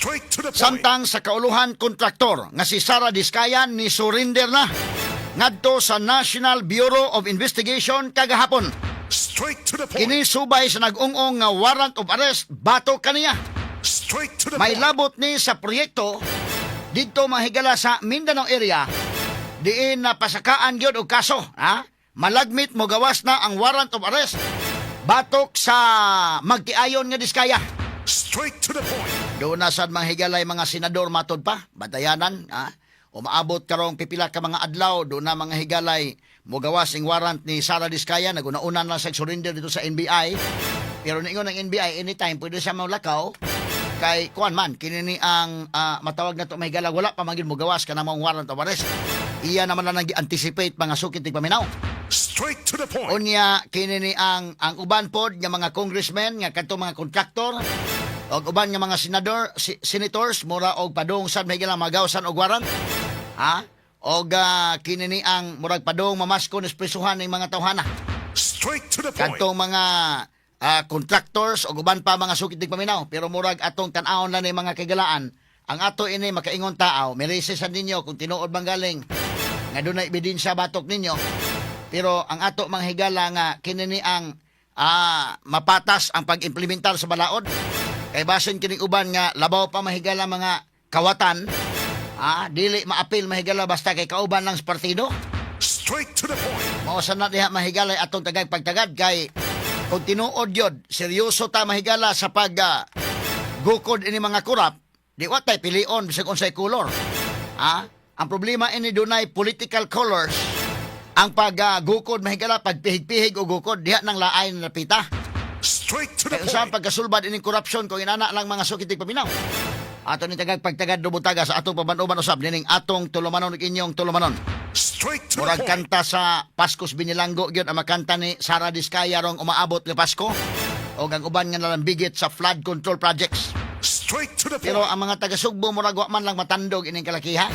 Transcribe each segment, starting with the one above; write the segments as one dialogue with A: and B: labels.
A: Straight to the point.
B: Samtang sa kauluhan kontraktor nga si Sara Diskaya ni surrender na ngadto sa National Bureau of Investigation kagahapon.
A: Straight to the point.
B: Kini subay sa nag-ung-ong nga warrant of arrest batok kaniya.
A: Straight to the
B: May
A: point.
B: labot ni sa proyekto didto, mahigala, sa Mindanao area diin na pasakaan gyud og kaso, ha? Malagmit mo gawas na ang warrant of arrest batok sa magtiayon nga Diskaya.
A: Straight to the point.
B: Doon na sad, mga higalay, mga senador matod pa, batayanan, ha? Umaabot karong pipila ka mga adlaw, doon na, mga higalay, mogawas ing warrant ni Sara Diskaya, naguna-una na sa surrender dito sa NBI. Pero niingon ng NBI, anytime pwede siya maulakaw, kay kuan man, kini ni ang matawag na to, mga higala, wala pa man gyud mogawas kana maong warrant of arrest. Iya naman lang nag-anticipate, mga sukit paminaw.
A: Straight to the point.
B: Unya kini ni ang uban pod nga mga congressmen nga kadto mga kontraktor og uban nga mga senador, senators mura og padung sad, may magawasan og warrant. Ha? Og kini ni ang murag padung mamasko ni presuhan ning mga tawhana.
A: Straight to the point.
B: Kadtong mga contractors og uban pa, mga sukit paminaw, pero murag atong tan-awon lang ni, mga kagalaan, ang ato ini makaingon tao merese sa ninyo kung tinuod bang galing nga dunay ebidensya batok ninyo, pero ang ato, mga higala, nga kini ni ang mapatas ang pag-implementar sa balaod kay basin kining uban nga labaw pa, mahigala, mga kawatan, dili maapil, mahigala, basta kay kauban lang sa partido.
A: Straight to the point.
B: Mao sa na diha, mahigalay, atong tagag pagtagad kay kung tinuod yun, seryoso ta, mahigala, sa pag gukod ini mga korap, di wa tay pilion bisag unsay color. Ha? Ang problema ini dunay political colors. Ang pag gukod, mahigala, pagpihig-pihig o gukod diha nang laay na napita.
A: Straight to the
B: Kay unsa ang
A: point.
B: pagkasulbad ining korupsyon kung inana lang, mga sukit paminaw? Ato ni tagag pagtagad dubutaga sa atong paban-uban usab nining atong tulumanon ug inyong tulumanon.
A: Straight to the
B: Murag
A: point.
B: kanta sa Paskos Binilanggo gyud ang makanta ni Sara Diskaya rong umaabot nga Pasko o ang uban nga nalambigit sa flood control projects.
A: Straight to the
B: Pero
A: point.
B: ang mga taga Sugbo murag wa man lang matandog ining kalakiha.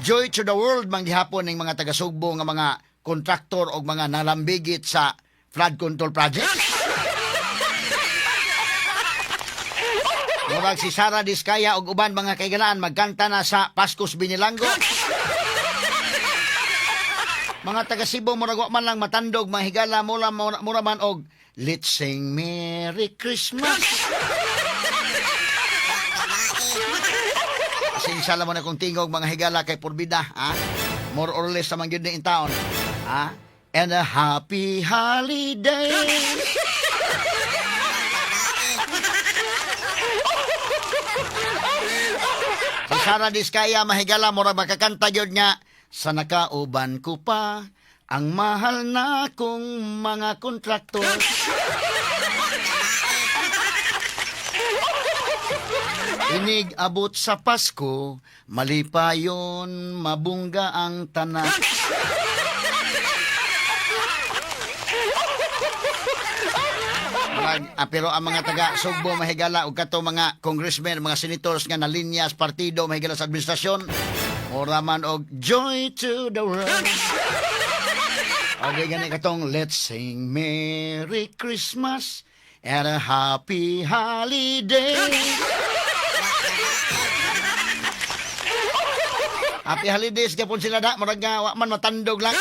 B: Joy to the world man gihapon ning mga taga Sugbo nga mga kontraktor og mga nalambigit sa flood control projects. Murag si Sara Diskaya og uban, mga kaigalaan, magkanta na sa Paskos Binilanggo. Mga taga Cebu murag wa man lang matandog, mahigala, mura, mura, mura man og "Let's sing Merry Christmas". Pasensya lang mo na kung tingog, mga higala, kay purbida, ha? More or less naman gyud ni in town. Ha? And a happy holiday. Si Sara Diskaya, mahigala, mura makakanta gyud nga sa nakauban ko pa ang mahal na kong mga kontraktor. Inig abot sa Pasko, malipayon, mabungga ang tanan. Pero ang mga taga Sugbo, mahigala, ug kato mga congressmen, mga senators nga nalinyas partido, mahigala, sa administrasyon, mura man og "Joy to the world". Okay, gani katong "Let's sing Merry Christmas and a Happy Holiday". Happy holidays gapon sila da, murag nga wa man matandog lang.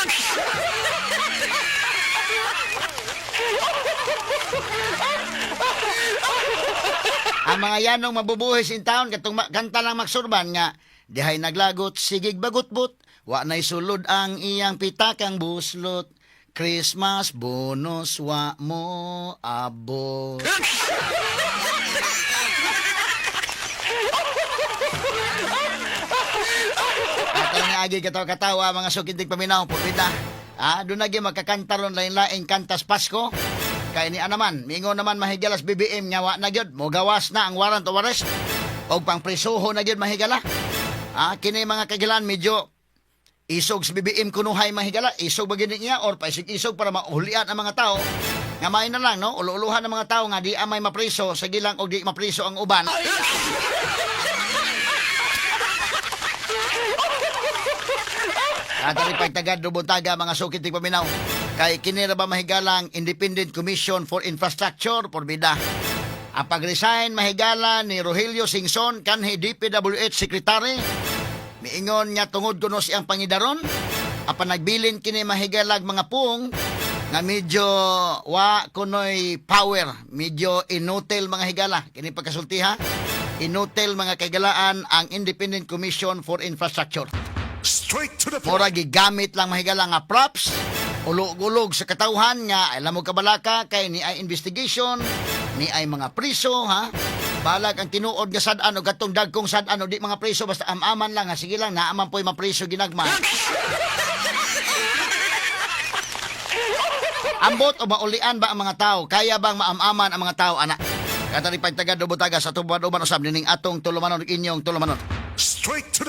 B: Ang mga yanong mabubuhis in town katong kanta lang magsurban nga dihay naglagot sigig bagutbot, wa nay sulod ang iyang pitakang buslot, Christmas bonus wa mo abot. Ato nga agi katawa-katawa, mga sukintig paminaw, pupita. Doon lagi magkakanta ron lain-laing kantas Pasko. Kay ni naman, mingon naman, mahigalas, BBM nga wa na gyud, mogawas na ang warrant of arrest. Og pangpresuho na gyud, mahigala. Kini, mga kagilan, medyo isog sa BBM kunuhay, mahigala, isog ba gyud niya or paisig-isog para maulian ang mga tao. Nga may na lang no, ulo-uluhan ang mga tao nga di amay mapriso, sige lang og di mapriso ang uban. At rin pagtagad rubuntaga, mga sukit paminaw. Kay kini ra ba, mahigalang, Independent Commission for Infrastructure, porbida. Ang pag-resign, mahigala, ni Rogelio Singson, kanhi DPWH Secretary, miingon nga tungod kuno siyang pangidaron, apan nagbilin kini, mahigalag, mga pung nga medyo wa kunoy power, medyo inutil, mga higala. Kini pagkasulti ha, inutil, mga kaigalaan, ang Independent Commission for Infrastructure.
A: Straight to the point.
B: Mura gigamit lang, mahigala, nga props, ulog-ulog sa katawhan nga alam mo kabalaka kay ni ay investigation, ni ay mga priso ha. Balag ang tinuod nga sad-an o katong dagkong sad-an o di mga priso, basta amaman lang ha, sige lang, naaman po'y mapriso ginagmay. Ambot o maulian ba ang mga tao? Kaya bang maamaman ang mga tao, ana? Katari pagtaga butaga sa tubad uban usab nining atong tulumanon, inyong tulumanon.
A: Straight to the